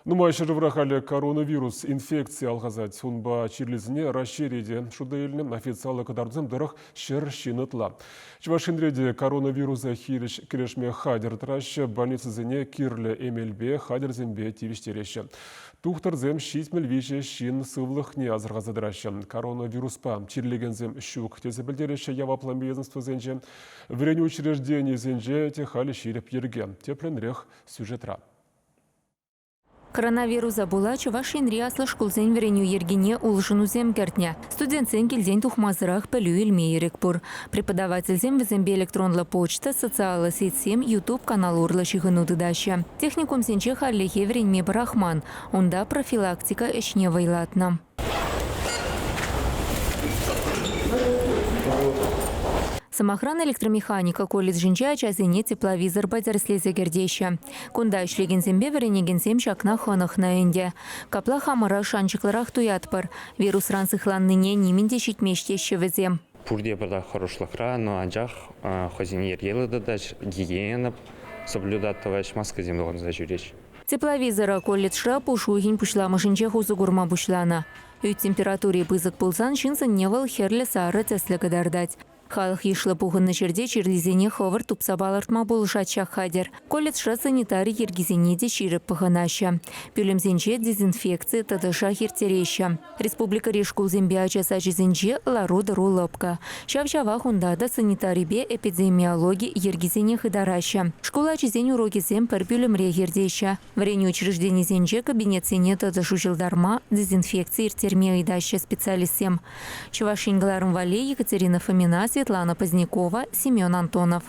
Нумай ҫӗршывра халӗ коронавирус инфекцийӗ алхасать. Унпа чирлисене Раҫҫейре те шута илнӗ. Официаллӑ кӑтартусем тӑрӑх 100 ҫын ытла. Чӑваш Енре те коронавируса хирӗҫ кӗрешме хатӗр тӑраҫҫӗ. Больницӑсене кирлӗ эмелпе, хатӗрсемпе тивӗҫтереҫҫӗ. Тухтӑрсем 73 ҫын сывлӑхне асӑрхаса тӑраҫҫӗ. Коронавируспа чирлекенсем ҫук тесе пӗлтереҫҫӗ яваплӑ ведомствӑсенче. Вӗренӳ учрежденийӗсенче те халӗ ҫирӗп йӗрке. Тӗплӗнрех сюжетра. Коронавируса пула Чӑваш Енри аслӑ шкулсен вӗренӳ йӗркине улшӑнусем кӗртнӗ. Студентсен килтен тухмасӑрах пӗлӳ илме ирӗк пур. Преподавательсем вӗсемпе электронлӑ почта, социаллӑ сетьсем, YouTube-канал урлӑ ҫыхӑну тытаҫҫӗ. Техникумсенче хальлӗхе вӗренме пӑрахман. Унта профилактика ӗҫне вӑйлатнӑ. Сӑмахран, электромеханика колледжӗнче ачасене тепловизорпа тӗрӗслесе кӗртеҫҫӗ. Кунта ӗҫлекенсемпе вӗренекенсем ҫакна хӑнӑхнӑ ӗнтӗ. Капла хамӑра шанчӑклӑрах туятпӑр. Вирусран сыхланнине нимӗн те ҫитмест теҫҫӗ вӗсем. Пурте пӗрлех хӑрушлӑхра, но анчах хӑйсене йӗркеллӗ тытаҫ, гигиена соблюдать тӑваҫ, маскӑсем тӑхӑнса ҫӳреҫ. Тепловизора колледжра пуш уйӑхӗн пуҫламӑшӗнчех усӑ курма пуҫланӑ. Ӳт температури пысӑк пулсан ҫын сӑнне вӑл хӗрлӗ-сарӑ тӗслӗ кӑтартать. Халӑх йышлӑ пухӑннӑ ҫӗрте чирлисене хӑвӑрт тупса палӑртма пулӑшать ҫак хатӗр. Колледжра санитари йӗркисене те ҫирӗп пӑхӑнаҫҫӗ. Пӳлӗмсенче дезинфекци тӑтӑшах ирттереҫҫӗ. Республикӑри шкулсемпе ача сачӗсенче лару-тӑру лӑпкӑ. Ҫав-ҫавах унта та санитарипе эпидемиологи йӗркисене хытараҫҫӗ. Шкул ачисен урокӗсем пӗр пӳлӗмрех иртеҫҫӗ. Вӗренӳ учрежденисенче кабинетсене тӑтӑш уҫӑлтарма, дезинфекци ирттерме ыйтаҫҫӗ специалистсем. Чӑваш Ен кӑларӑм валли Екатерина Фомина, Светлана Позднякова, Семен Антонов.